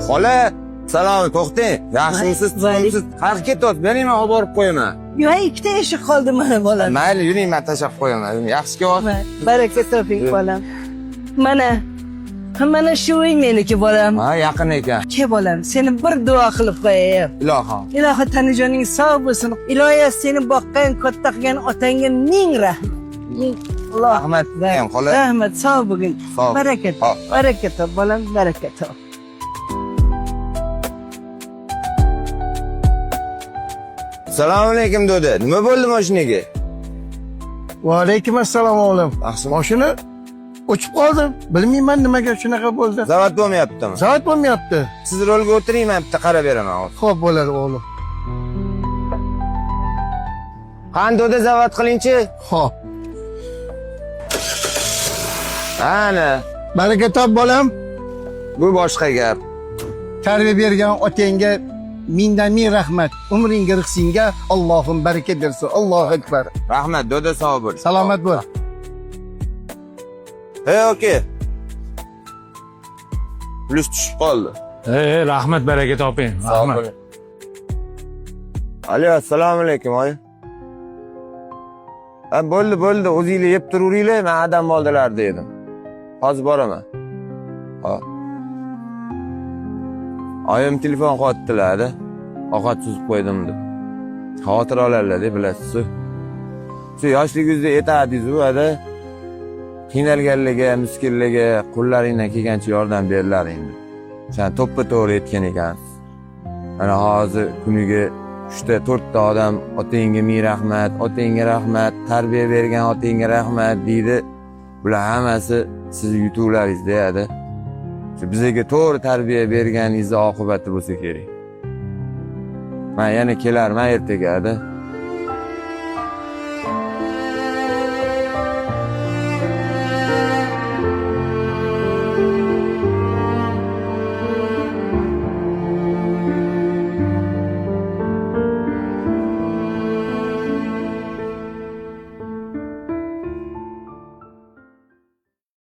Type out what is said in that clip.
Xola, salom, to'xtang. Yaxshimisiz, tuzukmisiz? Qayerga ketyapsiz? Bering, men olib borib qo'yaman. Yo'q, ikkita eshik qoldi mana bolam. Mayli, yuring, men tashlab qo'yaman. Yaxshi kelyapsiz. Baraka toping bolam. Mana mana shu uy meniki bolam. Ha, yaqin ekan. Ke bolam, seni bir duo qilib qo'yay. Ilohim. Ilohi tanajoning sog' bo'lsin. Iloya seni boqqan, katta qilgan otangga ming rahmat. Ming Alloh. Rahmat sizga ham, xola. Rahmat, sog' bo'lgin. Sog'. Baraka top, Hop. baraka top bolam, baraka top. Assalomu alaykum doda. Nima bo'ldi mashinaga? Va alaykum assalom o'g'lim. Yaxshimi? Mashina o'chib qoldi. Bilmayman nimaga shunaqa bo'ldi. Zavod bo'lmayaptimi? Zavod bo'lmayapti. Siz rolga o'tiring, men bitta qarab beraman hozir. Xo'p bo'ladi o'g'lim. Qani doda zavod qilingchi? Xo'p. Ana, Baraka top bolam. bu boshqa gap. Tarbiya bergan otangga mingdan ming rahmat. Umringga, rizqingga Allohim baraka bersin. Allohu akbar. Rahmat doda, sog' bo'l. Salomat bo'l. Hey, okey. Plyus tushib qoldi. Ey, rahmat, baraka toping. Sog' Rahmat. bo'ling. Alo, assalomu alaykum, oyi. Ha, bo'ldi, bo'ldi, o'zinglar yeb turaveringlar, men adam oldilar dedim. Hozir boraman. Ha. Oyim telefon qilyaptilar-da. Ovqat suzib qo'ydim deb. Xavotir oladilar deb bilasiz. Shu yoshligingizda aytardingiz-u, ada. Qiynalganlarga, miskinlarga qo'llaringdan kelgancha yordam berilaring deb. Sen to'ppa to'g'ri aytgan ekansiz. Mana hozir kuniga 3ta 4ta odam otangga ming rahmat, otangga rahmat, tarbiya bergan otangga rahmat deydi. Bular hammasi sizni yutuqlaringiz deyadi. Shu bizga to'g'ri tarbiya berganingizni oqibati bo'lsa kerak. Men yana kelarman ertaga, ada.